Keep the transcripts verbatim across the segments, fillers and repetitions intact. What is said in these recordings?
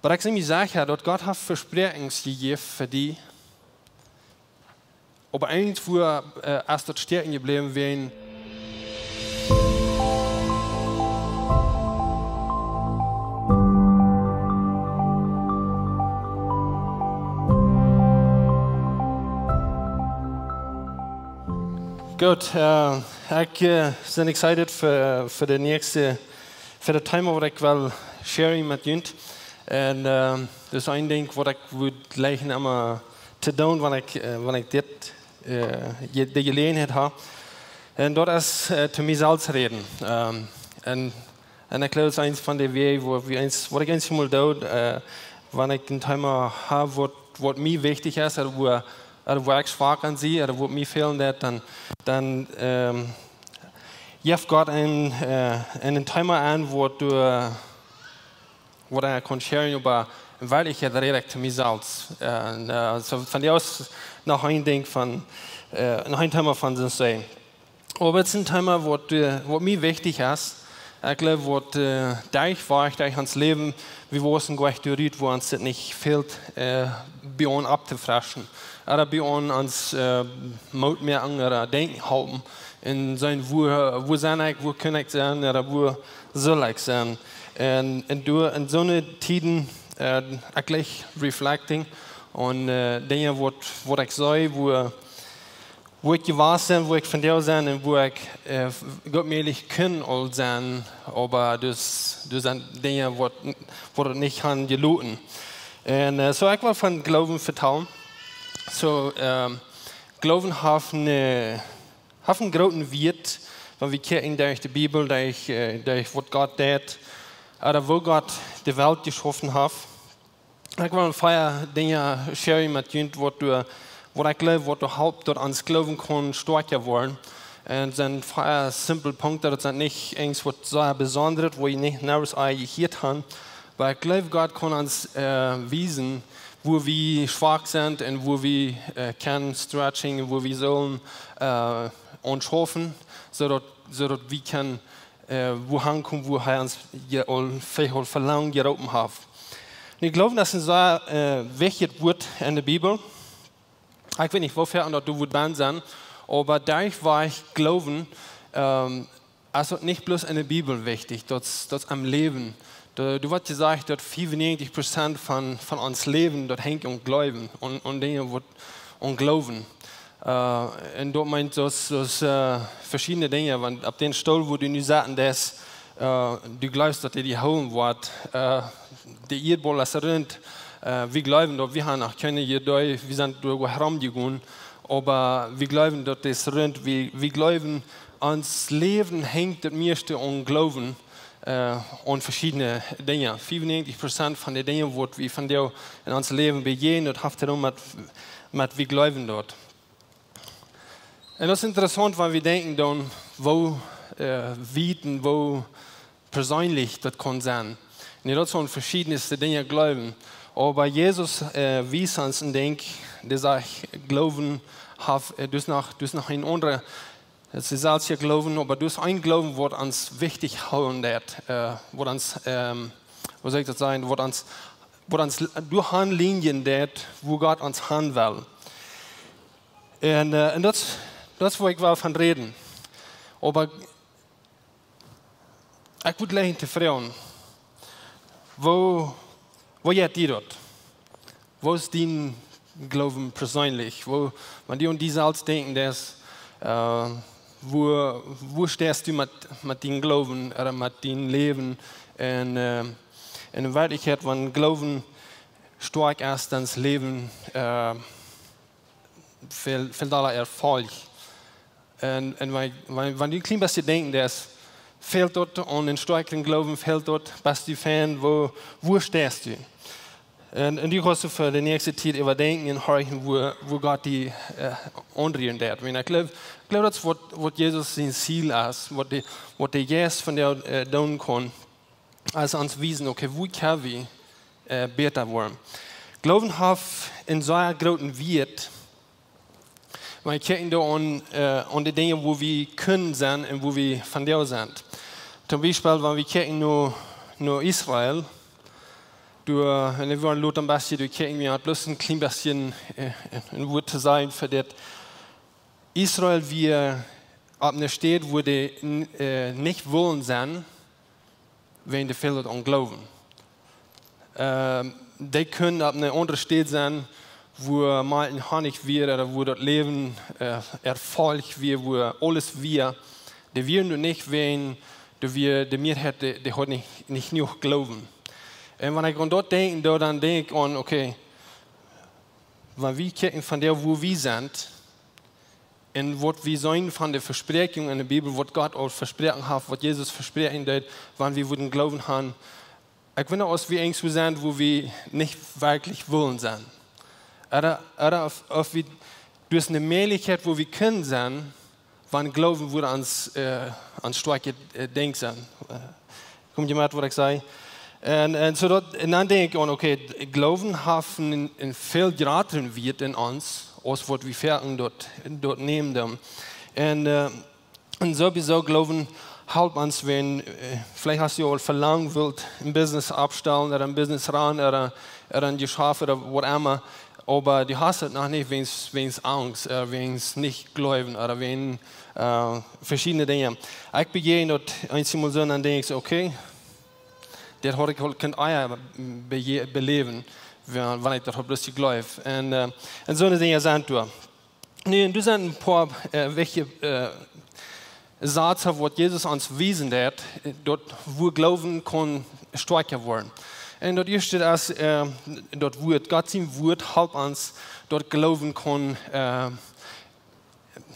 Oba ekj sie mie secha, daut Gott haft Vespräakjens jejäft fa die. Oba irjentwua, äh, es daut stäakjen jebläwen, wäajen Goot, äh, ekj, äh, sie excited fa, fa de näakjste, fa daut Thema waut ekj well sharen met junt. Un, äh, daut es een Dinkj waut ekj wudd jleichen emma to doonen, wan ekj, äh, wan ekj dit, äh, je-, de Jeläajenheit hab. Un daut es, äh, to mie selfst räden. Ähm, un Un ekj jleew, daut es eent von de Wäaj, wua wie eent, waut ekj eent mol doo, äh, wan ekj een Thema hab, waut, waut mie wichtich es, ooda wua, ooda wua ekj schwak aun sie, ooda waut mie fälen deit, dan, dan, ähm, jeft Gott een, äh, een Thema aun, waut du, äh, waut ekj kaun sharen, oba en Werkjlichkjeit räd ekj to mie selfst. Äh, un, äh, soo von doa aus noch een Dinkj von, äh, noch een Thema von sien Sennen. Oba et es een Thema waut, äh, waut mie wichtich es. Ekj jleew waut, äh, doa ekj wia, doa ekj ons Läwen, wie wisten goanich doa rut, wua ons dit nich fält, äh, bie ons opptofreschen. Ooda bie ons, ons, äh, Moot moaken ooda denkjen halpen. Un seenen wua, wua sie ekj, wua kaun ekj sennen, ooda wua saul ekj sennen. Un, un doa en soone Tieden, äh, ekj jleich reflecting un, äh, Dinja waut, waut ekj see, wua wua ekj jewast sie, wua ekj vondoag sie un wua ekj, äh, Gott mäajlich kunn aul sennen, oba daut, daut sent Dinja waut, waut nich aun jeloten. Un, äh, soo ekj well von Gloowen vetalen. Soo, ähm, Gloowen haft een, haft een grooten Wieet, wan wie kjikjen derch de Bibel, derch, äh, derch waut Gott deed, ooda woo Gott de Welt jeschaufen haft. Ekj well een poa Dinja sharen met junt, waut doa, waut ekj jleew, waut doa halpt, daut ons Gloowen kaun stoakja woaren. Un et sent een poa simple Punkten, daut sent nich eent waut sea besondret, wua jie nich nervous aun jehieet han. Oba ekj jleew, Gott kaun ons, äh, wiesen, wua wie schwak sent un wua wie, äh, kjennen stretchen un wua wie sellen, äh, aunschaufen, soo daut, soo daut wie kjennen äh, wua wie hankomen, wua hee ons je aul väl, väl lang jeroopen haft. Nu, Gloowen es een sea, äh, wichtjet Wuat enne Bibel. Ekj weet nich, woo väl aun daut doa woat bennen sennen, oba doa wua ekj jleew, ähm, es daut nich bloos enne Bibel wichtich, daut, daut es em Läwen. Doa, doa woat jesajcht, daut fiefunneajentich Prozent von, von ons Läwen, daut henjt aun Gloowen, aun, aun Dinja waut aun Gloowen. Äh, un daut meent soo, soo, äh, veschiedne Dinja, wan opp dän Stool, wua du nu setten deist, äh, du jleefst, daut dee die hoolen woat. Äh, de Ieedbaul es runt, äh, wie jleewen, daut wie haben noch kjeene Idee, wie sent doa rom jegonen, oba wie jleewen, daut es runt, wie, wie jleewen, ons Läwen henjt daut mieeschte aun Gloowen, äh, aun veschiedne Dinja. Fiefunneajentich Prozent von de Dinja, waut wie vondoag en ons Läwen bejäajnen, daut haft to doonen met, met wie jleewen daut. Un daut es interessaunt, wan wie denkjen dan, woo, äh, wiet un woo perseenlich daut kaun sennen. Un daut sent veschiedne Dinja, jleewen. Oba Jesus, äh, wiest ons een Dinkj, dee sajcht, Gloowen haft, äh, daut es noch, daut es noch een aundra, daut es selfst je Gloowen, oba daut es een Gloowen, waut ons wichtich hoolen deit, äh, waut ons, ähm, woo saul ekj daut sajen, waut ons, waut ons doahan lienen deit, wua Gott ons han well. Un, äh, un daut, daut es, wua ekj well von räden. Oba ekj wudd jleichen to froagen, woo, woo jeit die daut? Woo es dien Gloowen perseenlich? Woo, wan du aun die selfst denkjen deist, äh, woo, woo steist du met, met dien Gloowen ooda met dien Läwen? Un, äh, en Werkjlichkjeit, wan Gloowen stoakj es, dan es Läwen, äh, väl, väl dolla Erfolg. Un, un wan, wan, wan du een kjlien bät denkjen deist, fält daut aun een stoakjren Gloowen, fält daut, best du fein, woo, woo steist du? Un, un du kaust fa de näakjste Tiet äwadenkjen un horchen, woo, woo Gott die, äh, aunrieren deit. Wiels ekj jleew, ekj jleew, daut es waut, waut Jesus sien Ziel es, waut de, waut de Jeist vondoag, äh, doonen kaun, es ons wiesen, okay, woo kjenn wie, äh, bäta woaren? Gloowen haft een sea grooten Wieet, wan wie kjikjen doa aun, äh, aun de Dinja, wua wie kjennen sennen un wua wie vondoag sent. Toom Biespel, wan wie kjikjen no, no Israel, Doa, un wie woaren lota een bät doa kjikjen, wie haben bloos een kjlien bät, äh, een Wuat to sajen fa dit. Israel wia opp eene Städ, wua dee n-, äh, nich wullen sennen, wäajen dee fäld aun Gloowen. Ähm, dee kunnen opp eene aundre Städ sennen, wua Malkj un Honnich wia, ooda wua daut Läwen, äh, Erfolg wia, wua aules wia. Dee wieren doa nich, wäajen doa wia de Mearheit, dee, dee haud nich, nich jenuach Gloowen. Un wan ekj aun daut denkj, dan, dan denkj ekj aun, okay, wan wie kjikjen von doa, wua wie sent, un waut wie seenen von de Vespräakjunk enne Bibel, waut Gott aul vesproaken haft, waut Jesus vesproaken deed, wan wie wudden Gloowen haben. Ekj weet nich, aus wie irjentwua sent, wua wie nich werkjlich wullen sennen. Ooda, ooda auf, auf wie doa es eene Mäajlichkjeit, wua wie kjennen sennen, wan Gloowen wudd ons, äh, ons stoakjet, äh, Dinkj sennen. Äh, kjemt jie met, waut ekj saj? Un, un soo daut, un dan denkj ekj aun, okay, Gloowen haft een, een väl jratren Wieet en ons, aus waut wie foaken doa, doa nämen doonen. Un, äh, un sowieso Gloowen halpt ons, wan, äh, veleicht hast du aul velangen wult een Business oppstalen ooda een Business rannen ooda, ooda een Jeschaft ooda whatever. Oba du hast et noch nich wäajen, wäajen Angst, äh, wäajen nich jleewen ooda wäajen, äh, veschiedne Dinja. Ekj bejäajen daut eenjemol soo, dan denkj ekj soo, okay, dit haud ekj aul kunt ea beje-, beläwen, wa-, wan ekj daut haud bloos jejleeft. Un, äh, un soone Dinja sent doa. Nu, un doa sent een poa, äh, wichtje, äh, Sazen, waut Jesus ons wiesen deed, äh, daut wua Gloowen kaun stoakja woaren. Un daut ieeschte es, äh, daut Wuat. Gott sien Wuat halpt ons, daut Gloowen kaun, äh,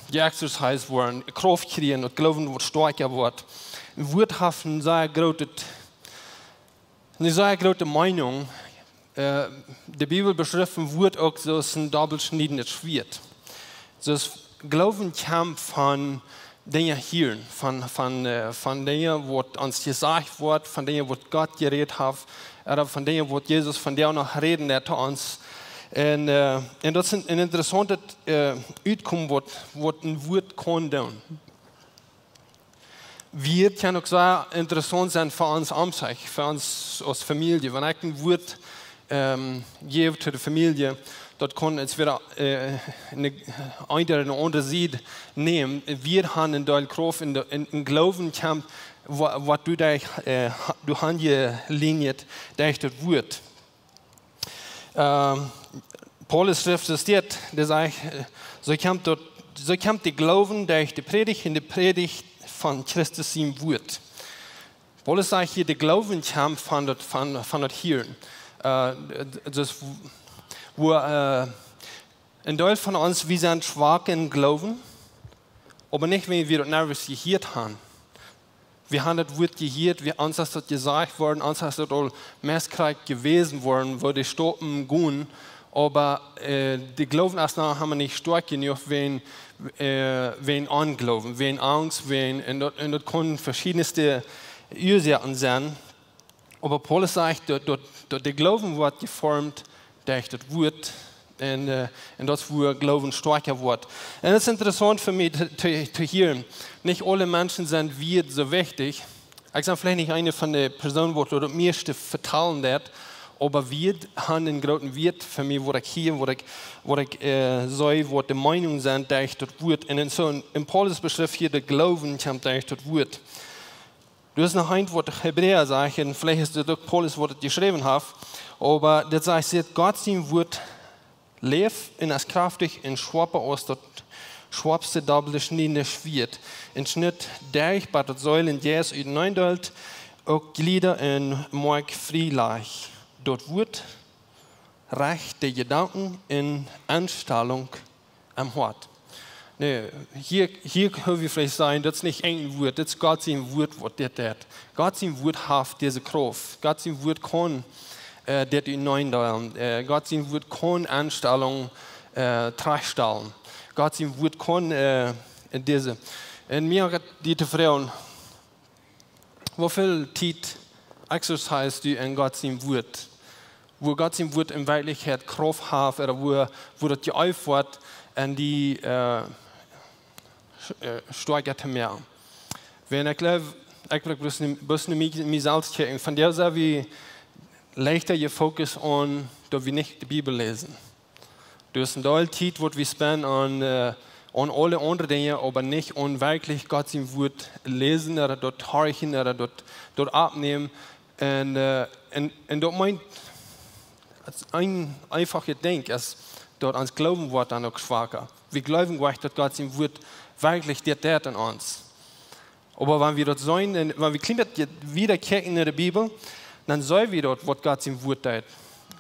jeexercised woaren, Krauft kjrieen, daut Gloowen woat stoakja woat. Een Wuat haft een sea grootet, eene sea groote Meenunk. Äh, de Bibel beschrift een Wuat uk soo aus een dobbelschniedendet Schwieet. Soo aus Gloowen kjemt von Dinja hieren, von, von, äh, von Dinja, waut ons jesajcht woat, von Dinja, waut Gott jerät haft, ooda von Dinja, waut Jesus vondoag noch räden deed to ons. Un, äh, un daut es een, een interessauntet, äh, Utkomen, waut, waut een Wuat kaun doonen. Wie, et kaun uk sea interessaunt sennen fa ons aum sikj, fa ons aus Famielje. Wan ekj een Wuat, ähm, jäw to de Famielje, daut kaun entwäda, äh, eene, eene ooda aundre Sied nämen. Wie haben een Deel Krauft en de, en, en Gloowen kjemt, wa-, waut du doa, äh, ha-, du hast jelieet, derch daut Wuat. Ähm, Paulus schrift es dit, dee sajcht, äh, soo kjemt daut, soo kjemt de Gloowen derch de Prädicht un de Prädicht von Christus sien Wuat. Paulus sajcht hia, de Gloowen kjemt von daut, von, von daut Hieren. Äh, daut es, wua, äh, een Deel von ons, wie sent schwak em Gloowen, oba nich, wan wie daut nich jehieet haben. Wie haben daut Wuat jehieet, wie, ons es daut jesajcht worden, ons es daut aul meist krakjt jewäsen worden, woo de Stopen gonen, oba, äh, de Gloowen es noch emma nich stoakj jenuach, wäajen, äh, wäajen Ongloowen, wäajen Angst, wäajen, un daut, un daut kunnen veschiedne Uasoaken sennen. Oba Paulus sajcht, daut, daut, daut de Gloowen woat jeformt derch daut Wuat un, äh, un daut wua Gloowen stoakja woat. Un daut es interessaunt fa mie to, to, to hieren. Nich aule Menschen sent Wieed soo wichtich. Ekj sie veleicht nich eene von de Persoonen, waut daut mieeschte vetalen deed, oba Wieed haben een grooten Wieet fa mie, waut ekj hia, waut ekj, waut ekj, äh, see, waut de Meenunk sent derch daut Wuat. Un, un soo, un, un Paulus beschrift hia, de Gloowen kjemt derch daut Wuat. Doa es noch eent, waut de Hebräa sajcht, un veleicht es daut uk Paulus, waut et jeschräwen haft, oba dit sajcht, sajcht, Gott sien Wuat läft un es kjraftich un schoapa aus daut schoapste dobbelschniedne Schwieet, un schnitt derch bat daut Seel un Jeist uteneen deelt, uk Jlieda un Moakj frie lajcht. Daut Wuat recht de Jedanken un Enstalunk em Hoat. Nu, hia, hia kjenn wie veleicht sajen, daut es nich een Wuat, daut es Gott sien Wuat, waut dit deit. Gott sien Wuat haft dise Krauft. Gott sien Wuat kaun, äh, dit uteneen deelen. Äh, Gott sien Wuat kaun Enstalunk, äh, trajchtstalen. Gott sien Wuat kaun, äh, dise. Un mie haud die to froagen, woo väl Tiet exercise du en Gott sien Wuat? Wua Gott sien Wuat en Werkjlichkjeit Krauft haft, ooda wua, wua daut jeeeft woat un die, äh, sch-, äh, stoakja to moaken. Wan ekj jleew, ekj well bloos ne, bloos ne mie, mie selfst kjikjen. Von doa sent wie leichta je Fokus aun, daut wie nich de Bibel läsen. Doa es een Deel Tiet, waut wie spenden aun, äh, aun aule aundre Dinja, oba nich aun werkjlich Gott sien Wuat läsen, ooda daut horchen, ooda daut, daut oppnämen. Un, äh, un, un daut meent, daut es een eefachet Dinkj, es daut ons Gloowen woat dan uk schwaka. Wie gloowen nich, daut Gott sien Wuat werkjlich dit deit aun ons. Oba wan wie daut seenen, un wan wie kjlien bät wieda kjikjen en de Bibel, dan seenen wie daut, waut Gott sien Wuat deit.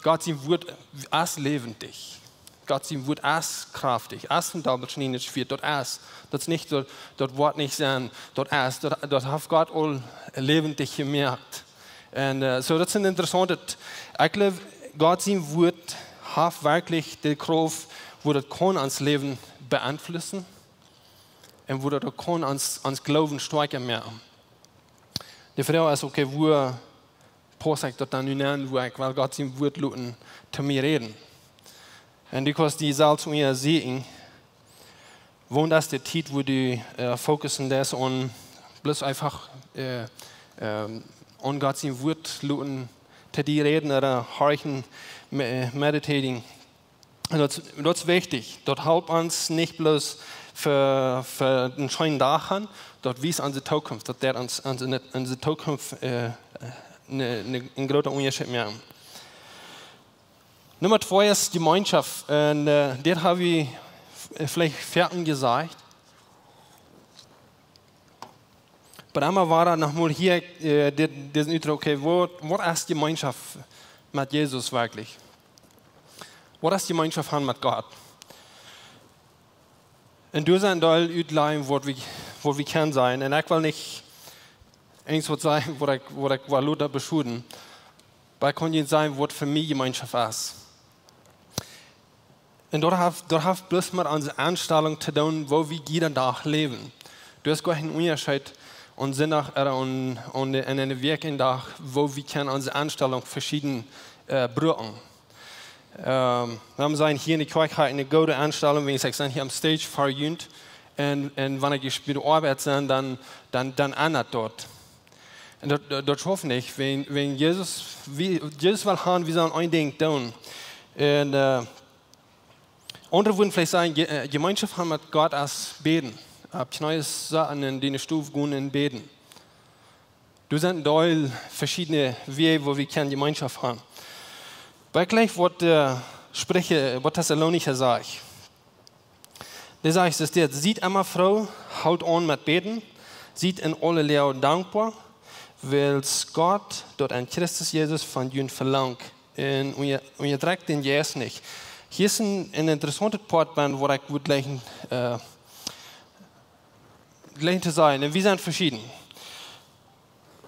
Gott sien Wuat es läwendich. Gott sien Wuat es krauftich, es een dobbelschniedjet Schwieet, daut es. Daut es nich daut, daut woat nich sennen, daut es, daut, daut haft Gott aul läwendich jemoakt. Un, äh, soo, daut es een interessauntet, ekj jleew, Gott sien Wuat haft werkjlich de Krauft, woo daut kaun ons Läwen beeinflussen un woo daut uk kaun ons, ons Gloowen stoakja moaken. De Froag es, okay, woo pauss ekj daut dan nu aun, woo ekj well Gott sien Wuat loten to mie räden? Un du kaust die selfst unjasieekjen, wan es de Tiet, woo du, äh, fokussen deist aun bloos eefach, äh, ähm, aun Gott sien Wuat loten to die räden ooda horchen, me-, meditating. Un daut, daut es wichtich. Daut halpt ons nich bloos fa, fa een scheenen Dach aun, daut wiest onse Tookunft, daut deit ons, ons en de, onse Tookunft, äh, een, een, een grooten Unjascheet moaken. Numma twee es Jemeenschoft. Un, äh, dit hab wie v-, veleicht foaken jesajcht. Oba emma wada noch mol hia, äh, dit, disen Utdruck, okay, waut, waut es Jemeenschoft met Jesus werkjlich? Waut es Jemeenschoft han met Gott? Un doa sent aul Utlajen, waut wie, waut wie kjennen seenen. Un ekj well nich eent waut sajen, waut ekj, waut ekj well lota beschuljen. Oba ekj kaun junt sajen, waut fa mie Jemeenschoft es. Un daut haft, daut haft bloos met onse Enstalunk to doonen, woo wie jieda Dach läwen. Daut es goa kjeen Unjascheet aun Sindach ooda aun, aun de, en eene Wäakj een Dach, woo wie kjennen onse Enstalunk veschieden, äh, brucken. Ähm, wie haben seenen hia en de Kjoakj haft eene goode Enstalunk, wan ekj sie hia aum Stage ver junt. Un, un wan ekj bie de Oabeit sie, dan, dan, dan endat daut. Un daut, daut, daut schauft nich, wan, wan Jesus, wie, Jesus well han, wie sellen een Dinkj doonen. Un, äh, aundre wudden veleicht sajen, Je-, äh, Jemeenschoft han met Gott es bäden. Opp Kjnees sitten un en de Stow gonen un bäden. Doa sent een Deel veschiedne Wäaj, woo wie kjennen Jemeenschoft han. Oba ekj jleich, waut, äh, Spricha, waut Tessalonicha sajcht. Dee sajcht, es dit: Siet emma froo, hoolt aun met bäden, siet en aule Loag dankboa, wiels Gott daut en Christus Jesus von junt velangt. Un unja-, unjadrekjt dän Jeist nich. Hia es een, een interessauntet Poat, waut ekj wudd jleichen, äh, jleichen to sajen. Un wie sent veschieden.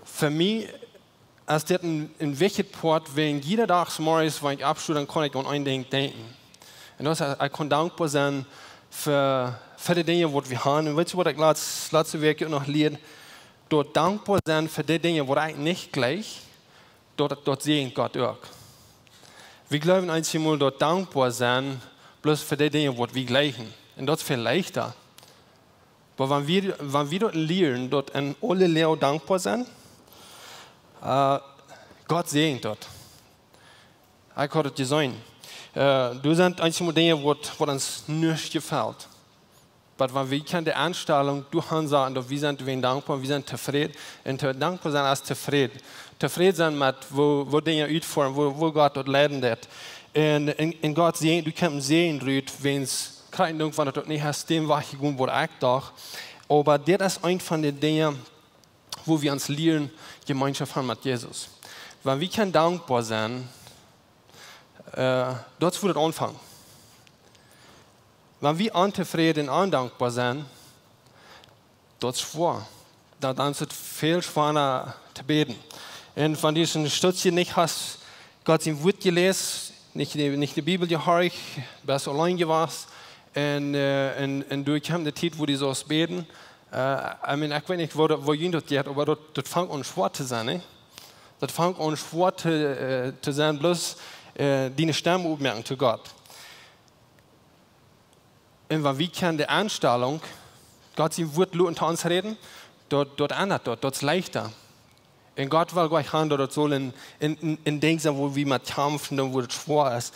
Fa mie es dit een, een wichtjet Poat, wan jieda Dach zemorjes, wan ekj oppsto, dan kaun ekj aun een Dinkj denkjen. Un daut es, ekj kaun dankboa sennen fa, fa de Dinja, waut wie han. Un weetst du, waut ekj latst, latste Wäakj uk noch lieed? Daut dankboa sennen fa de Dinja, waut ekj nich jleich, daut, daut säajent Gott uk. Wie jleewen eenjemol, daut dankboa sennen bloos fa de Dinja, waut wie jleichen. Un daut es väl leichta. Oba wan wie, wan wie daut lieren, daut en aule Loag dankboa sennen, äh, Gott säajent daut. Ekj haud daut jeseenen. Äh, doa sent eenjemol Dinja, waut, waut ons nich jefelt. Oba wan wie kjennen de Enstalunk doahan saten, daut wie sent, wie sent dankboa, wie sent tofräd. Un to, dankboa sennen es tofräd. Tofräd sennen met woo, woo Dinja utfoaren, woo, woo Gott daut leiden deit. Un, un, un Gott säajent, du kjemst säajent rut, wan krakjt dan, wan daut nich es, dän Wajch jegonen, waut ekj docht. Oba dit es eent von de Dinja, woo wie ons lieren, Jemeenschoft han met Jesus. Wan wie kjennen dankboa sennen, äh, daut es, wua daut aunfangt. Wan wie ontofräd un ondankboa sent, daut es schwoa. Dan, dan es et väl schwoara to bäden. Un wan du een Stootje nich hast Gott sien Wuat jeläst, nich de, nich de Bibel jehorcht, best auleen jewast, un, äh, un, un doa kjemt de Tiet, wua du saust bäden, äh, I mean, ekj weet nich, woo daut, woo junt daut jeit, oba daut, daut fangt aun schwoa to sennen, nä? Daut fangt aun schwoa to, äh, to sennen, bloos, äh, diene Stemm opmoaken to Gott. Un wan wie kjennen de Enstalunk, Gott sien Wuat loten to ons räden, daut, daut endat daut, daut es leichta. Un Gott well goanich haben, daut et saul een, een, een, een Dinkj sennen, wua wie met kjamfen doonen, wua et schwoa es.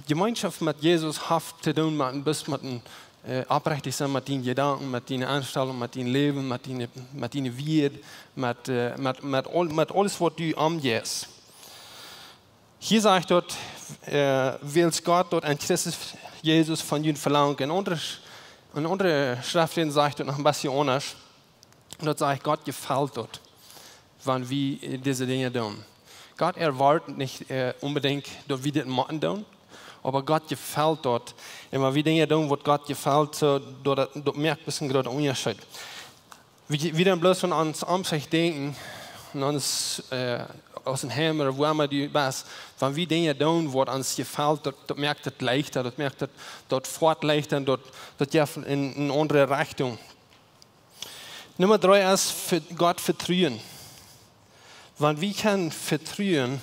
Jemeenschoft met Jesus haft to doonen met een bät met een, äh, oprechtich sennen met diene Jedanken, met diene Enstalunk, met dien Läwen, met diene, met diene Wieed, met, äh, met, met, aul, met aules waut du aunjeist. Hia sajcht daut, äh, wiels Gott daut en Christus Jesus von junt velangt. En aundre, en aundre Schreft sajcht daut noch een bät aundasch. Daut sajcht, Gott jefelt daut, wan wie, äh, dise Dinja doonen. Gott erwoat nich, äh, onbedinjt, daut wie dit motten doonen, oba Gott jefelt daut. Un wan wie Dinja doonen, waut Gott jefelt, soo, daut, daut moakt een grooten Unjascheet. Wie, wie doonen bloos von ons aun sikj denkjen, un ons, äh, aus een Heim ooda wua emma du best, wan wie Dinja doonen, waut ons jefelt, daut, daut moakt et leichta, daut moakt et, daut foat leichta, daut, daut jeit en, en aundre Rechtunk. Numma dree es ve-, Gott vetruen. Wan wie kjennen vetruen,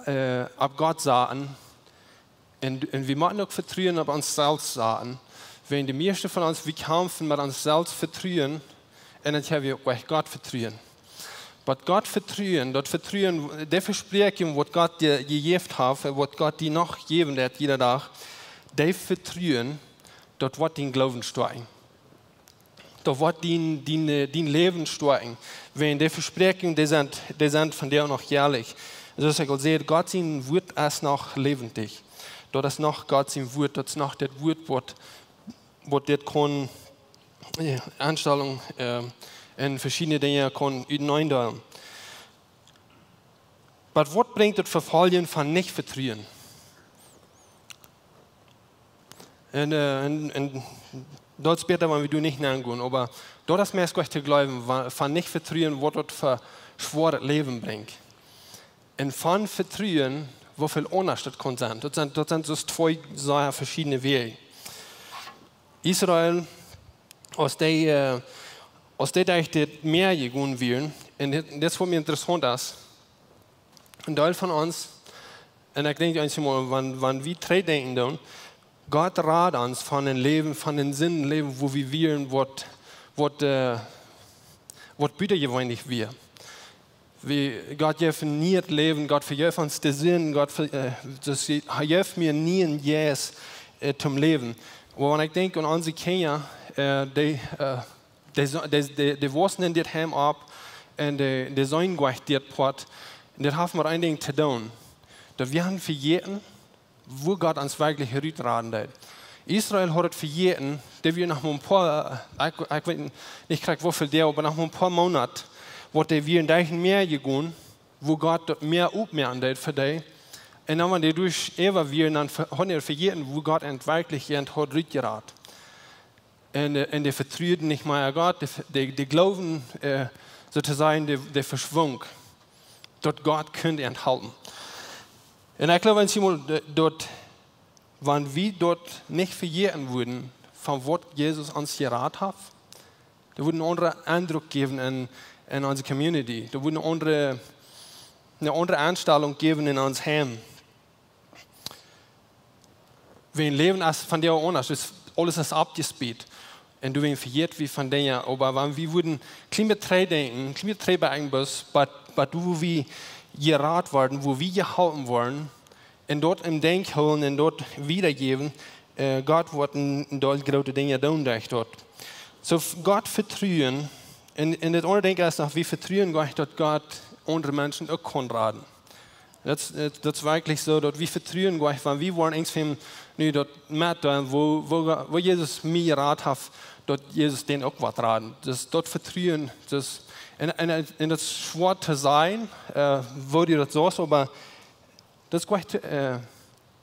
äh, opp Gott saten, un, un wie motten uk vetruen opp ons selfst saten, wan de mieeschte von ons, wie kjamfen met ons selfst vetruen, un dan ha wie uk Gott vetruen. Oba Gott vetruen, daut vetruen, dee Vespräakjunk, waut Gott die jejäft haft, waut Gott die noch jäwen deit, jieda Dach, dee vetruen, daut woat dien Gloowen stoakjen. Daut woat dien, dien, äh, dien Läwen stoakjen. Wan dee Vespräakjunk, dee sent, dee sent vondoag noch jäajlich. Soo aus ekj aul säd, Gott sien Wuat es noch läwendich. Daut es noch Gott sien Wuat, daut es noch daut Wuat, waut, waut dit kaun, äh, Enstalunk, äh, en veschiedne Dinja kaun uteneen deelen. Oba waut brinjt daut Vefoljen von nich vetruen? Un, äh, un, un daut es bäta, wan wie doa nich nengonen, oba daut es meist goanich to jleewen, wa-, von nich vetruen, waut daut fa schwoaret Läwen brinjt. Un von vetruen, woo väl aundasch daut kaun sennen. Daut sent, daut sent soo twee sea veschiedne Wäaj. Israel, aus dee, äh, aus dee derch daut Mäa jegonen wieren, un dit, dit es waut mie interessaunt es, een Deel von ons, un ekj denkj eenjemol, wan, wan wie trigj denkjen doonen, Gott rad ons von een Läwen, von een Sindenläwen, wua wie wieren, waut, waut, äh, waut butajeweenlich wia. Wie, Gott jeef een nieet Läwen, Gott vejeef ons de Sind, Gott ve-, äh, daut hee, hee jeef mie een nieen Jeist, äh, toom Läwen. Oba wan ekj denkj aun onse Kjinja, äh, dee, äh, dee, so-, dee, dee, dee waussen en dit Heim opp un dee, dee seenen goanich dit Poat. Un dit haft met een Dinkj to doonen. Daut wie haben vejäten, wua Gott ons werkjlich rutraden deed. Israel haud et vejäten, dee wia noch mau een poa, äh, ekj, ekj weet nich krakjt woo väl Doag, oba noch mau een poa Moonat, waut dee wieren derch daut Mäa jegonen, wua Gott daut Mäa opmoaken deed fa dee. Un dan, wan dee doa äwa wieren, dan ve-, hauden dee vejäten, wua Gott an werkjlich an haud rutjerat. Un, äh, un dee vetruden nich mea aun Gott, dee, dee, dee Gloowen, äh, soo to sajen, dee, dee veschwunk, daut Gott kunn an halpen. Un ekj jleew, wan wie mol d-, daut, wan wie daut nich vejäten wudden, von waut Jesus ons jerat haft, daut wudd een aundren Endruck jäwen en, en onse Community. Daut wudd eene aundre, eene aundre Enstalunk jäwen en ons Heim. Wie läwen aus von dee aundasch, daut es, aules es aufjespeelt. Un doawäajen vejäten wie von Dinja, oba wan wie wudden kjlien bät trigj denkjen, kjlien bät trigj denkjen, bat, bat wua wie jerat worden, wua wie jeholpen worden, un daut em Denkj hoolen un daut wiedajäwen, äh, Gott woat een, een Deel groote Dinja doonen derch daut. Soo, f-, Gott vetruen, un, un daut aundre Dinkj es noch, wie vetruen goanich, daut Gott aundre Menschen uk kaun raden. Daut es, daut, daut es werkjlich soo, daut wie vetruen goanich, wan wie woaren irjentwäm nu daut metdeelen, wua, wua, wua Jesus mie jerat haft, daut Jesus dän uk woat raden. Daut, daut vetruen, daut, un, un, un daut es schwoa to sajen, äh, woo du daut saust, oba daut es goanich, äh,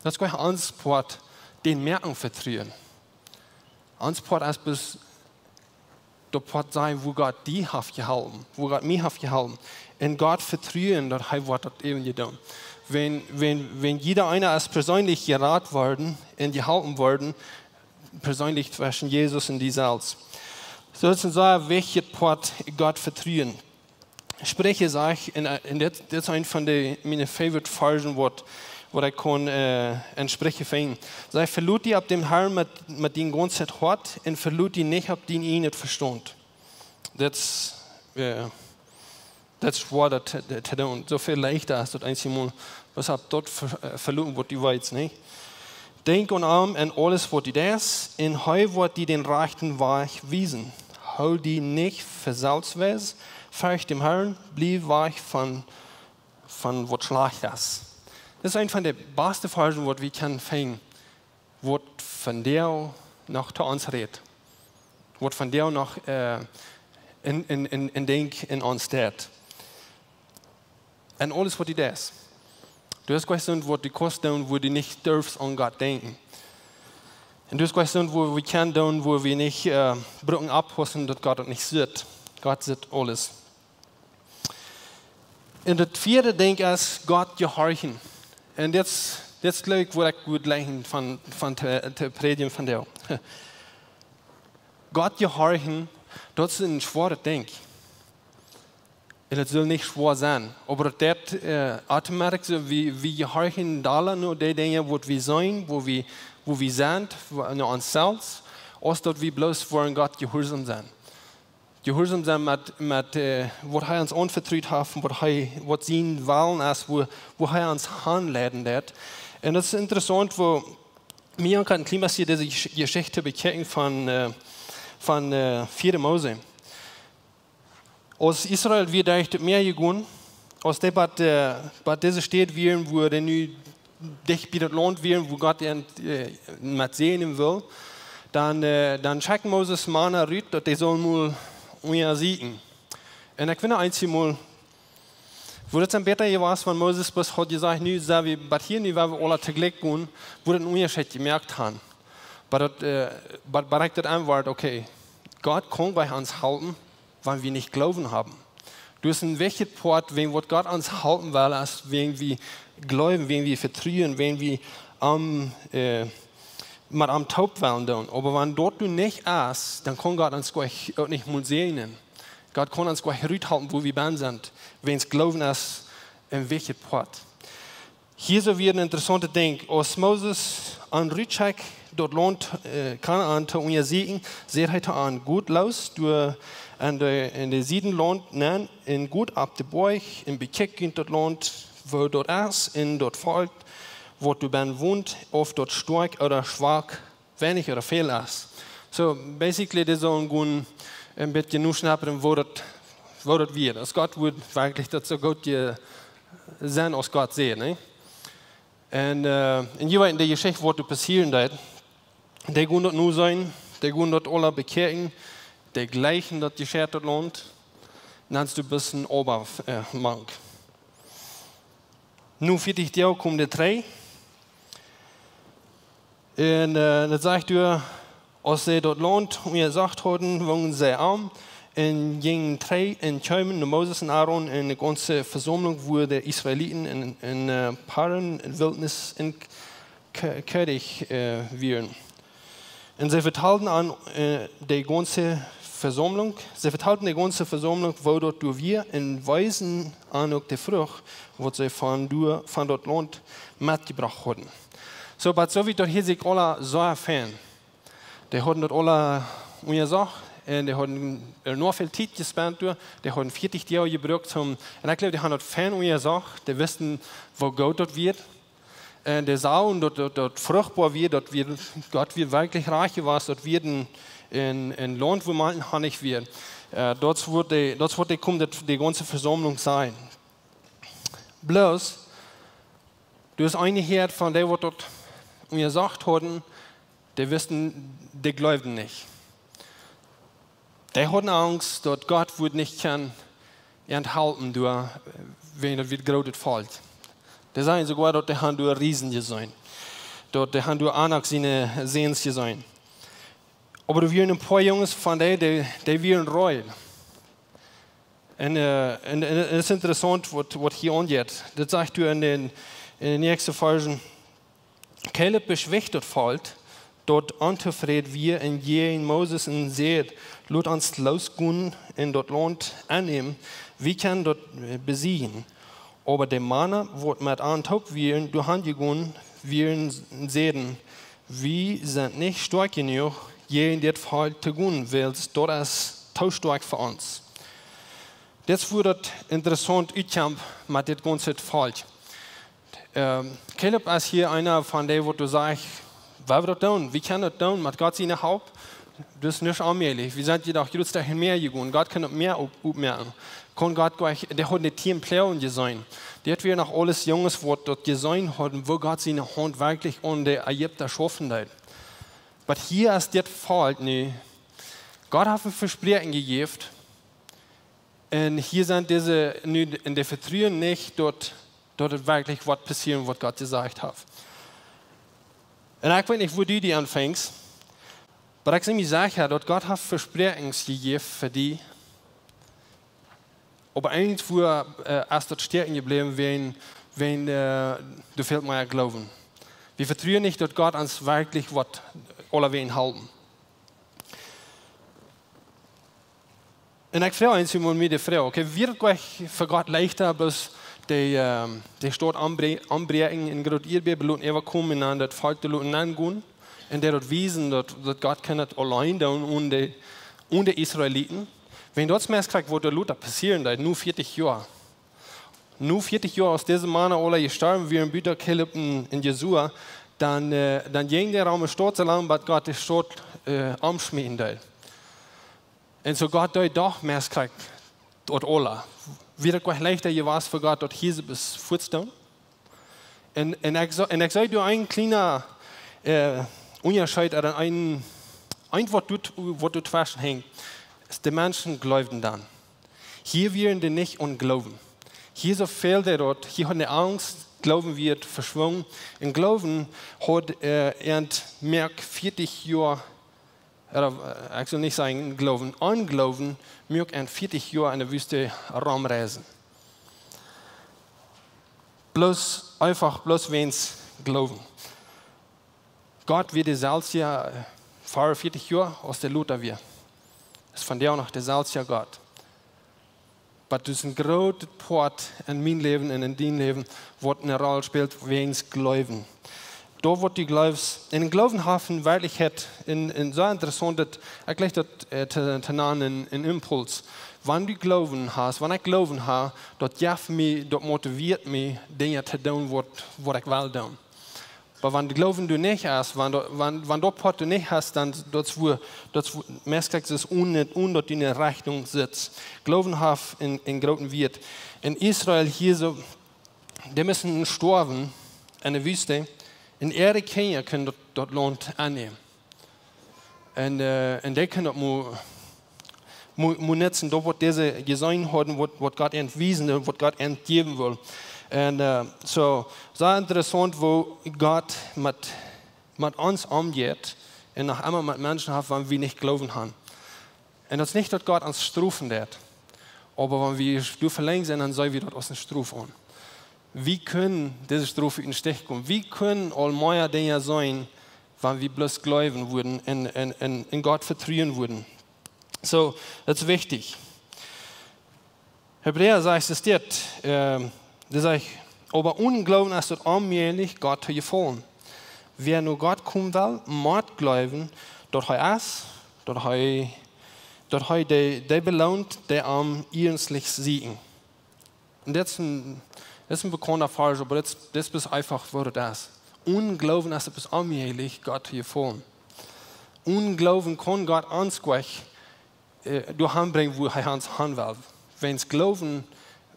daut es goanich ons Poat, dän moaken vetruen. Ons Poat es bloos daut Poat sennen, wua Gott die haft jeholpen, wua Gott mie haft jeholpen. Un Gott vetruen, daut hee woat daut äwen doonen. Wan, wan, wan jieda eena es perseenlich jerat worden un jeholpen worden, perseenlich tweschen Jesus un die selfst. Soo, daut es een sea wichtjet Poat, Gott vetruen. Spricha sajcht, un, äh, un dit, dit es eent von de, miene favorite Varschen, waut, waut ekj kaun, äh, en Spricha finjen. Sajcht: "Veloot die opp dän Herrn met, met dien gaunzet Hoat un veloot die nich opp dien ieejnen Vestaunt." Dit es, äh, Daut es schwoa daut to, to doonen. Soo väl leichta es daut eensjemol, waut opp daut ve-, äh, veloten, waut du weetst, nä? Denkj aun am en aules, waut du deist, un hee woat die dän rajchten Wajch wiesen. Hool die nich fa selfst wies, fercht dän Harn, bliew wajch von, von waut schlajcht es. Daut es eent von de baste Varzen, waut wie kjennen finjen, waut vondoag noch to ons rät. Waut vondoag noch, äh, en, en, en, en Dinkj en ons deit. En aules, waut du deist. Du hast jlikj soont, waut du kaust doonen, wua du nich durfst aun Gott denkjen. Un du hast jlikj soont, wua wie kjennen doonen, wua wie nich, äh, brucken oppaussen, daut Gott daut nich sitt. Gott sitt aules. Un daut vieede Dinkj es Gott jehorchen. Un dit es, dit es jlikj, wua ekj wudd jleichen von, von to, to prädjen vondoag. Gott jehorchen, daut es een schwoaret Dinkj. Un daut saul nich schwoa sennen. Oba daut, äh, automatic soo, wie, wie jehorchen dolla no dee Dinja, waut wie seenen, wua wie, wua wie sent, wua, no ons selfst, aus daut wie bloos fa Gott jehuarsom sennen. Jehuarsom sennen met, met, äh, waut hee ons aunvetrut haft un waut hee, waut sien Wellen es, wua, wua hee ons hanleiden deit. Un daut es interessaunt, woo mie uk een kjlien bät dise Jesch-, Jeschicht bekjikjen von, äh, von, äh, vieede Mose. Aus Israel wia derch daut Mäa jegonen, aus dee bie, äh, bie dise Städ wieren, wua dee nu dicht bie daut Launt wieren, wua Gott an, äh, met säajnen wull, dan, äh, dan schekjt Moses Mana rut, daut dee sullen mol unjasieekjen. Un ekj finj eensjemol, wudd daut dan bäta jewast, wan Moses bloos haud jesajcht: "Nu sent wie bie hia, nu woa wie aula toojlikj gonen", wudd daut een Unjascheet jemoakt haben. Oba daut, äh, oba, oba ekj daut aunwort, okay, Gott kaun bie ons halpen, wan wie nich Gloowen haben. Daut es een wichtjet Poat, wan waut Gott ons halpen well, es wan wie gloowen, wan wie vetruen, wan wie am, äh, met am toop wellen doonen. Oba wan daut nu nich es, dan kaun Gott ons uk, uk nich mol säajnen. Gott kaun ons uk ruthalpen, wua wie bie sent, wan Gloowen es een wichtjet Poat. Hia soo wia een interessauntet Dinkj. Aus Moses an rutschekjt, daut Launt, äh, Kanaan to unjasieekjen, säd hee to an: "Got loos, doa en de, en de Sieden Launt nenn, un got opp de Boajch, un bekjikjt daut Launt, woo daut es, un daut Volkj, waut doa bennen wont, auf daut stoakj ooda schwak, weinich ooda väl es." Soo, basically, dee sullen gonen een bät noschnuppren, woo daut, woo daut wia. Aus Gott wudd werkjlich daut soo goot je-, sennen, aus Gott säd, nä? Un, äh, un jie weeten de Jeschicht, waut doa passieren deed. Dee gonen daut nu seenen, dee gonen daut aula bekjikjen, dee jlikjen daut jeschedde Launt. Un dan es doa een bät Oba, äh, mank. Nu vieetich Doag kjeemen dee trigj. Un, äh, daut sajcht doa, aus see daut Launt unjasocht hauden, wungen see om un jinjen trigj un kjeemen no Moses un Aaron un de gaunze Vesaumlunk, wua de Israeliten en, en, äh, Paran, en Wiltnis en K-, Kjädich, äh, wieren. Un see vetalden aun, äh, de gaunze Vesaumlunk, see vetalden de gaunze Vesaumlunk, woo daut doa wia, un wiesen an uk de Frucht, waut see von doa, von daut Launt metjebrocht hauden. Soo, oba soo wiet daut hia sikj aula soo aunfunk. Dee hauden daut aula unjasocht un dee hauden ea noch väl Tiet jespent doa. Dee hauden vieetich Doag jebrukt om, un ekj jleew, dee hauden daut fein unjasocht. Dee wisten, woo goot daut wia. Un dee sagen, daut, daut, daut fruchtboa wia, daut wia, Gott wia werkjlich rikj jewast, daut wia een, een, een Launt, wua Malkj un Honnich wia. Äh, daut es waut dee, daut es waut dee kjeemen, daut, de gaunze Vesaumlunk säd. Bloos, doa es eene Häad von dee, waut daut unjasocht hauden, dee wisten, dee jleewden nich. Dee hauden Angst, daut Gott wudd nich kjennen an halpen doa, wan daut wia grootet Volkj. Dee säden soogoa, daut dee hauden doa Riesen jeseenen. Daut dee hauden doa Anak siene Säns jeseenen. Oba doa wieren een poa Junges von dee, dee, dee wieren rut. Un, äh, un, un daut es interessaunt, waut, waut hia aunjeit. Daut sajcht doa en de, en de näakjste Varzen: Kaleb beschwicht daut Volkj, daut ontofräd wia un jäajen Moses un säd: "Lot ons loosgonen un daut Launt aunnämen, wie kjennen daut, äh, besieejen." Oba de Mana, waut met an toop wieren, doahan jegonen wieren, säden: "Wie sent nich stoakj jenuach, jäajen dit Volkj to gonen, wiels daut es too stoakj fa ons." Dit es wua daut interessaunt utkjemt met dit gaunze Volkj. Ähm, Kaleb es hia eena von dee, waut doa sajcht: "Wie woaren daut doonen, wie kjennen daut doonen met Gott siene Help. Daut es nich onmäajlich. Wie sent jedoch jrod een Stich mea jegonen. Gott kaun daut Mäa op-, opmoaken." Kaun Gott jlikj, dee haud de tieen Ploagen jeseenen. Dit wieren noch aules Junges, waut daut jeseenen hauden, woo Gott siene Haunt werkjlich aun de Ägipta schaufen deed. Oba hia es dit Volkj nu. Gott haft een Vespräakjen jejäft. Un hia sent dise nu, un dee vetruen nich daut, daut et werkjlich woat passieren, waut Gott jesajcht haft. Un ekj weet nich, wua du die aunfangst, oba ekj sie mie secha, daut Gott haft Vespräakjens jejäft fa die. Oba irjentwua, äh, es daut stäakjen jebläwen, wan, wan, äh, doa fält mie Gloowen. Wie vetruen nich, daut Gott ons werkjlich woat aulawäajen halpen. Un ekj froag eemol mie de Froag, okay, wia et jlikj fa Gott leichta, bloos de, ähm, de Staut aunbre-, aunbräakjen, een groot Ieedbäben loten äwakomen un dan daut Volkj to loten nengonen? Un dee daut wiesen, daut, daut Gott kaun daut auleen doonen onen de, onen de Israeliten? Wan daut meist krakjt, waut doa lota passieren deed, nu vieetich Joa. Nu vieetich Joa, aus dise Mana aula jestorwen wieren, buta Kaleb un, un Josua, dan, äh, dan jinkj de Raum Staut soo lang, bat Gott de Staut, äh, aunschmieten deed. Un soo Gott deed doch meist krakjt daut aula. Wia et jlikj leichta jewast fa Gott, daut hia soo bat fuaz to doonen? Un, un ekj sach, un ekj sach doa een kjliena, äh, Unjascheet, ooda een, een waut doa, waut doa tweschen hinkj, es, de Menschen jleewden dan. Hia wieren dee nich aun Gloowen. Hia soo fäld daut, hia hauden dee Angst, Gloowen wia veschwungen. Un Gloowen haud, äh, an Mark vieetich Joa, ooda, äh, ekj saul nich sajen Gloowen, Ongloowen, muak an vieetich Joa enne Wüste romreisen. Bloos, eefach bloos wäajens Gloowen. Gott wia deselwja, äh, ver vieetich Joa aus dee lota wia. Es vondoag noch deselwja Gott. Oba daut es een grootet Poat en mien Läwen un en dien Läwen, waut eene Roll spält wäajens Gloowen. Daut waut du jleefst, un Gloowen haft en Werkjlichkjeit een, een sea interessauntet, ekj jlikj daut, äh, to, to nanen, een, een Impuls. Wan du Gloowen hast, wan ekj Gloowen hab, daut jeft mie, daut motiviet mie, Dinja to doonen, waut, waut ekj well doonen. Oba wan Gloowen doa nich es, wan daut, wan, wan daut Poat doa nich es, dan daut es wua, daut es wua, meist krakjt es onen, onen daut du enne Rechtunk sitst. Gloowen haft een, een grooten Wieet. En Israel hia soo, dee musten stoawen enne Wüste. Un äare Kjinja kunnen daut, daut Launt aunnämen. Un, äh, un dee kunnen daut mol, mol, mol nutzen, daut waut dise jeseenen hauden, waut, waut Gott an wiesen un waut Gott an jäwen wull. Un, äh, soo, sea interessaunt, woo Gott met, met ons omjeit un noch emma met Menschen haft, wan wie nich Gloowen haben. Un daut es nich, daut Gott ons strofen deit, oba wan wie doa velenjd sent, dan seenen wie daut aus eene Strof aun. Wie kunnen dise Strof ut dän Stich komen? Wie kunnen aul mea Dinja seenen, wan wie bloos jleewen wudden un, un, un, un Gott vetruen wudden? Soo, daut es wichtich. Hebräa sajcht, es dit, ähm, dee sajcht: "Oba onen Gloowen es et onmäajlich, Gott to jefaulen. Wäa no Gott komen well, mott jleewen, daut hee es, daut hee, daut hee dee, dee beloont, dee am iernstlich sieekjen." Un dit es een, dit es een bekaunda Varsch, oba dit, dit es eefach, woo daut es. Onen Gloowen es et onmäajlich, Gott to jefaulen. Onen Gloowen kaun Gott ons jlikj, äh, doahan brinjen, wua hee ons han well. Wäajens Gloowen,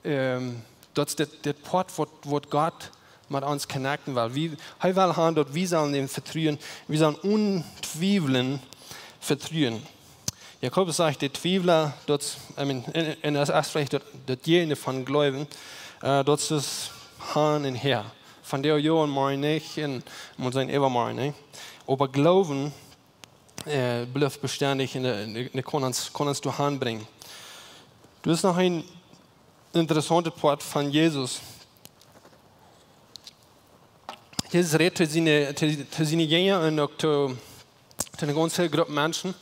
ähm, daut es dit, dit Poat, waut, waut Gott met ons connecten well. Wie, hee well han, daut wie sellen am vetruen, wie sellen onen Twiewel vetruen. Jakobus sajcht, de Twiewla, daut, I mean, un, un daut es veleicht daut, daut Jäajendeel von Gloowen, äh, daut es han un häa. Vondoag jo un morjen nich, un mott sennen äwamorjen, nä? Oba Gloowen, äh, blift bestendich un, äh, un, un kaun ons, kaun ons doahan brinjen. Doa es noch een interessauntet Poat von Jesus. Jesus rät to siene, to, to siene Jinja un uk to, to eene gaunze Grupp Menschen.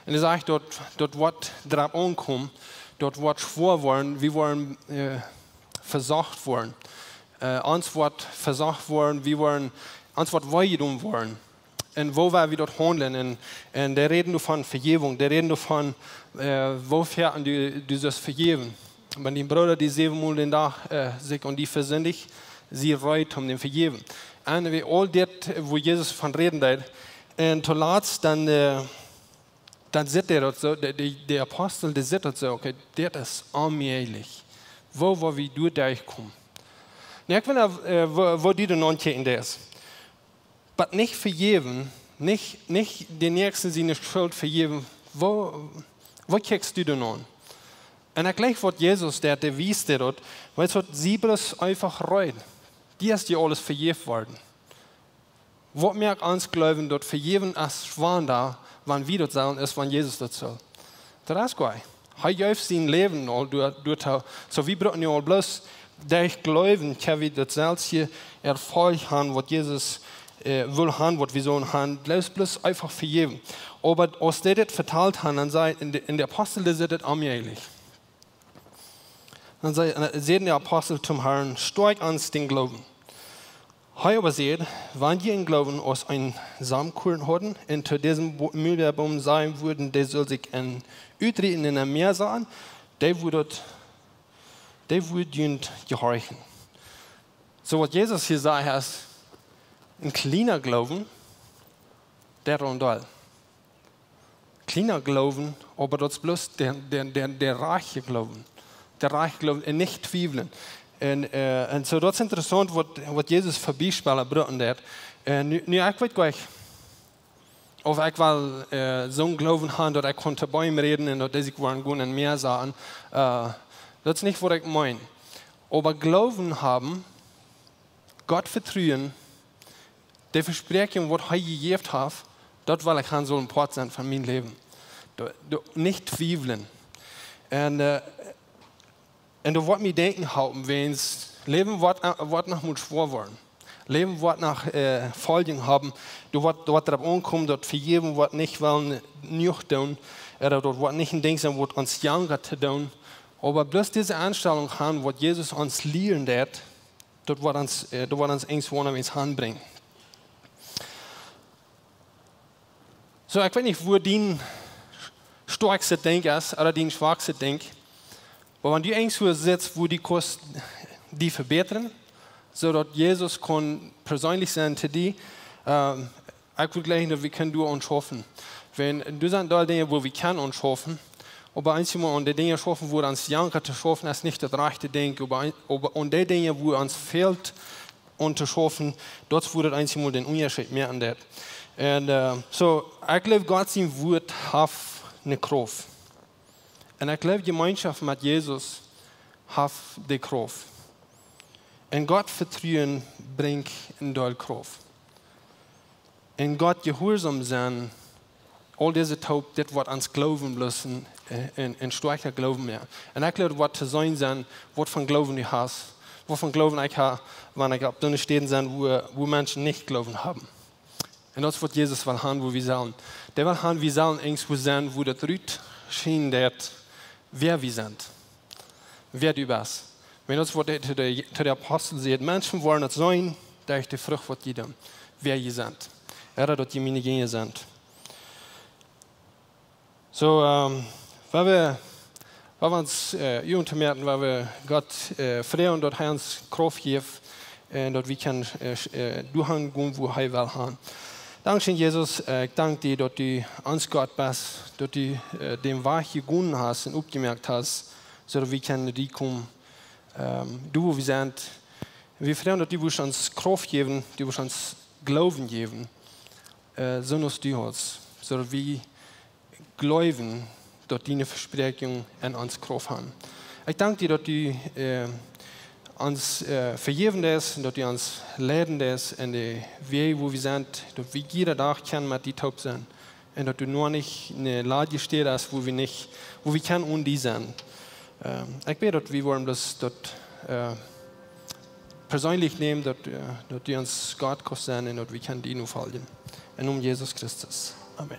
Un hee sajcht, daut, daut woat doaropp aunkomen, daut woat schwoa woaren, wie woaren, äh, vesocht woaren. Äh, ons woat vesocht woaren, wie woaren, ons woat wee jedonen woaren. Un woo woa wie daut haundlen? Un, un dee räden doavon Vejäwunk, dee räden doavon, äh, woo väl du, du sust vejäwen. Wan dien Brooda die säwen mol dän Dach äh, sikj aun die vesindicht, sie reed, om dän to vejäwen. Un wie aul dit, äh, wua Jesus von räden deed. Un toolatst dan, äh, dan sitt hee daut soo, de, de, de Apostel, dee sitt daut soo, okay, dit es onmäajlich. Woo woa wie doa derchkomen? Nu, ekj well, äh, woo, woo du doa aun kjikjst. Oba nich vejäwen, nich, nich dän Näakjsten siene Schult vejäwen. Woo, woo kjikjst du doa aun? Un ekj jleich waut Jesus, dee, dee wiest daut, wiels waut, sie bloos eefach reed. Die es die aules vejäft worden. Waut moakt ons jleewen daut Vejäwen es schwanda, wan wie daut sellen, es wan Jesus daut saul? Daut es goa. Hee jeef sien Läwen aul doa, doatoo. Soo wie brucken nu aul bloos derch Gloowen, kjenn wie daut selfstje Erfolg han, waut Jesus äh, well han, waut wie sellen han, bloos, bloos eefach vejäwen. Oba aus dee dit vetalt han, dan säd, un de, un de Apostel, dee säden daut onmäajlich. Dan säd, äh, säden de Apostel toom Harn: Stoakj ons dän Gloowen. Hee oba säd: Wan jie een Gloowen aus een Samenkorn hauden, un to disen Bo-, Mulbergboom sajen wudden, dee sull sikj en utrieten un em Mäa saten, dee wudd daut, dee wudd junt jehorchen. Soo waut Jesus hia sajcht es, een kjliena Gloowen, dee rundal. Kjliena Gloowen, oba daut es bloos de, de, de, de rajchte Gloowen. De rajchte Gloowen un nich twiewlen. Un, äh, un soo, daut es interessaunt, waut, waut Jesus fa Biespels brucken deed. Un nu, nu, ekj weet nich, auf ekj well, äh, soon Gloowen han, daut ekj kunn to Beem räden un daut dee sikj woaren gonen em Mäa saten. Äh, daut es nich, waut ekj meen. Oba Gloowen haben, Gott vetruen, de Vespräakjunk, waut hee jejäft haft, daut well ekj han, saul een Poat sennen von mien Läwen. Doa, doa nich twiewlen. Un, äh, un daut woat mie denkjen halpen, wiels Läwen woat, woat noch mol schwoa woaren. Läwen woat noch, äh, Foljen haben. Doa woat, doa woat doaropp aunkomen, daut Vejäwen woat nich woaren jenuach doonen. Äh, daut woat nich een Dinkj sennen, waut ons jankat to doonen. Oba bloos dise Enstalunk han, waut Jesus ons lieren deed, daut woat ons, äh, daut woat ons irjentwua aunwäajen hanbrinjen. Soo, ekj weet nich, wua dien stoakjstet Dinkj es, ooda dien schwakjstet Dinkj. Oba wan du irjentwua sitst, wua du kaust die vebätren, soo daut Jesus kaun perseenlich sennen to die, ähm, ekj well jleichen, daut wie kjennen doaraun schaufen. Wan, doa sent doa Dinja, wua wie kjennen aun schaufen, oba eenjemol aun de Dinja schaufen, wua ons jankat to schaufen, es nich daut rajchte Dinkj, oba, oba aun de Dinja, wua ons fält, aun to schaufen, daut es wua daut eenjemol dän Unjascheet moaken deit. Un, äh, soo, ekj jleew, Gott sien Wuat haft eene Krauft. Un ekj jleew, Jemeenschoft met Jesus haft dee Krauft. Un Gott vetruen brinjt een Deel Krauft. Un Gott jehuarsom sennen, aul dise toop, dit woat ons Gloowen bloos een, äh, een, een stoakja Gloowen moaken. Un ekj jleew, daut woat to seenen sennen, waut fa Gloowen du hast, waut fa Gloowen ekj hab, wan ekj opp soone Städen sie, wua, wua Menschen nich Gloowen haben. Un daut es, waut Jesus well han, wua wie sellen. Dee well han, wie sellen irjentwua sennen, wua daut rutschient, wäa wie sent, wäa du best. Wan daut es, waut hee to de, to de Apostel säd: Menschen woaren daut seenen derch de Frucht, waut jie doonen, wäa jie sent. Ooda daut jie miene Jinja sent. Soo, ähm, wan wie, wan wie ons, äh, Uagen toomoaken, wan wie Gott, äh, froagen, daut hee ons Krauft jeft, un daut wie kjennen, äh, sch-, äh, doahan gonen, wua hee well han. Dankscheen, Jesus. Äh, ekj dank die, daut du ons Gott best, daut du, äh, dän Wajch jegonen hast un oppjemoakt hast, soo daut wie kjennen no die komen, ähm, doa, wua wie sent. Wie froagen, daut du wurscht ons Krauft jäwen, du wurscht ons Gloowen jäwen, äh, soo aus du hast, soo daut wie jleewen, daut diene Vespräakjungen en ons Krauft haben. Ekj dank die, daut du, äh, ons, äh, vejäwen deist un daut du ons leiden deist en de Wäaj, wua wie sent, daut wie jieda Dach kjennen met die toop sennen. Un daut du noch nich ne ladje Städ hast, wua wie nich, wua wie kjennen onen die sennen. Ähm, ekj bäd, daut wie woaren bloos daut, äh, perseenlich nämen, daut, äh, daut du ons Gott kaust sennen un daut wie kjennen die nofoljen. Em Nomen Jesus Christus. Amen.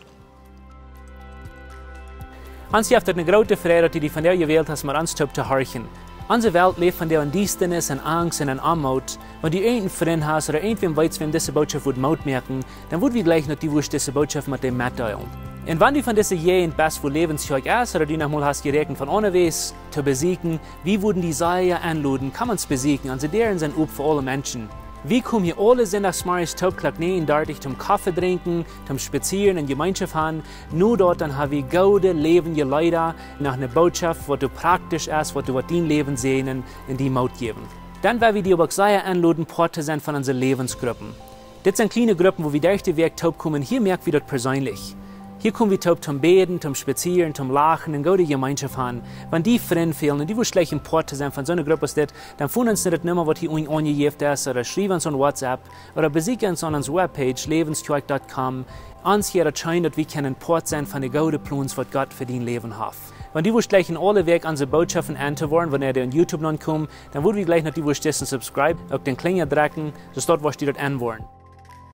Ons jeft daut eene groote Freid, daut du die vondoag jewält hast, met ons toop to horchen. Onse Welt läft vondoag en Diestanis, en Angst un en Oamoot. Wan du irjent een Frint hast ooda irjentwäm weetst, wäm dise Bootschoft wudd Moot moaken, dan wudd wie jleichen, daut du wurscht dise Bootschoft met däm metdeelen. Un wan du von dise Jäajent best, wua Läwens Kjoakj es, ooda du noch mol hast jeräakjent von onjewäa to besieekjen, wie wudden die sea enloden, komm ons besieekjen. Onse Däaren sent op fa aule Menschen. Wie komen hia aule Sindachsmorjes toop Klock näajen dartich toom Koffe drinkjen, toom spazieren un Jemeenschoft han. No daut dan ha wie goode läwendje Leeda, noch ne Bootschoft, waut doa praktisch es, waut doa woat dien Läwen säajnen un die Moot jäwen. Dan well wie die uk sea enloden, Poat to sennen von onse Läwensgruppen. Dit sent kjliene Gruppen, wua wie derch de Wäakj toop komen. Hia moak wie daut perseenlich. Hia kom wie toop toom bäden, toom spazieren, toom lachen un goode Jemeenschoft han. Wan die Frind fälen un du wurscht jleichen Poat to sennen von soone Grupp aus dit, dan foon ons no daut Numma, waut hia unjen aunjejäft es, ooda schriew ons aun WhatsApp, ooda besieekj ons aun onse Webpage, läwens kjoakj dot com. Ons hia daut scheen, daut wie kjennen Poat sennen von de goode Plons, waut Gott fa dien Läwen haft. Wan du wurscht jleichen aule Wäakj onse Bootschoften en to woaren, wanea dee aun YouTube nopp komen, dan wudd wie jleichen, daut du wurscht dissen subscribe, uk dän Kjlinja drekjen, soo daut wurscht du daut en woaren.